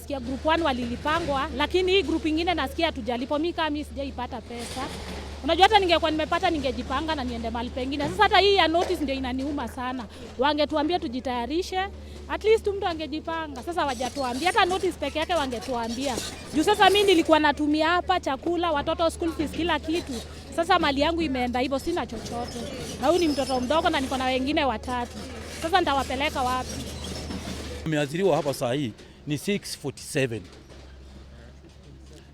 Nasikia group 1 walilipangwa, lakini hii group ingine nasikia hatujalipwa. Mimi kama mimi sijaipata pesa. Unajua hata ningekuwa nimepata ningejipanga na niende mahali pengine. Sasa hata hii ya notice ndio inaniuma sana. Wangetuambia tujitayarishe, at least mtu angejipanga. Sasa hawajatuambia hata notice peke yake wangetuambia. Juu sasa mimi nilikuwa natumia hapa chakula, watoto school fees, kila kitu. Sasa mali yangu imeenda hivyo, sina chochote. Na huyu ni mtoto mdogo na niko na wengine watatu. Sasa nitawapeleka wapi? Wameathiriwa hapa saa hii ni 647.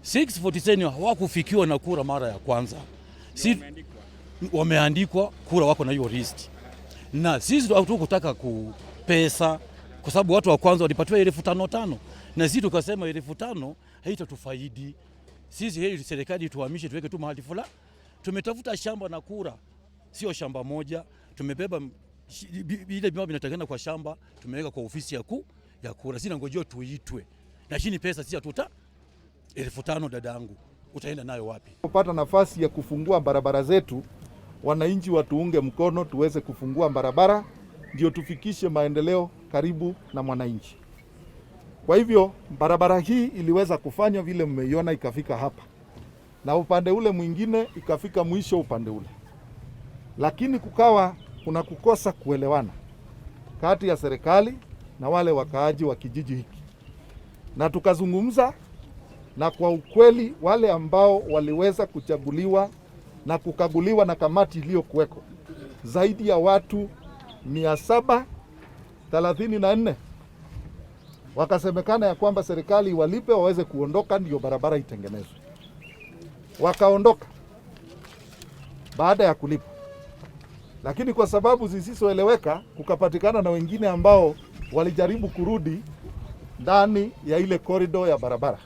647 hawakufikiwa na kura mara ya kwanza. Si wameandikwa kura, wako na hiyo list, na sisi hatukutaka ku pesa kwa sababu watu wa kwanza walipatiwa 5,000 na sisi tukasema 5,000 haitatufaidi sisi, heri serikali tuhamishe tuweke tu mahali fulani. Tumetafuta shamba na kura, sio shamba moja, tumebeba ile bima vinatakana kwa shamba, tumeweka kwa ofisi ya kura. Sina ngojea tuitwe, lakini pesa si hatuta 5,000 dadangu, utaenda nayo wapi? Kupata nafasi ya kufungua barabara zetu, wananchi watuunge mkono tuweze kufungua barabara, ndio tufikishe maendeleo karibu na mwananchi. Kwa hivyo barabara hii iliweza kufanywa vile mmeiona ikafika hapa, na upande ule mwingine ikafika mwisho upande ule, lakini kukawa kuna kukosa kuelewana kati ya serikali na wale wakaaji wa kijiji hiki, na tukazungumza na kwa ukweli wale ambao waliweza kuchaguliwa na kukaguliwa na kamati iliyokuweko zaidi ya watu 734 wakasemekana ya kwamba serikali walipe waweze kuondoka, ndio barabara itengenezwe. Wakaondoka baada ya kulipa, lakini kwa sababu zisizoeleweka kukapatikana na wengine ambao walijaribu kurudi ndani ya ile korido ya barabara.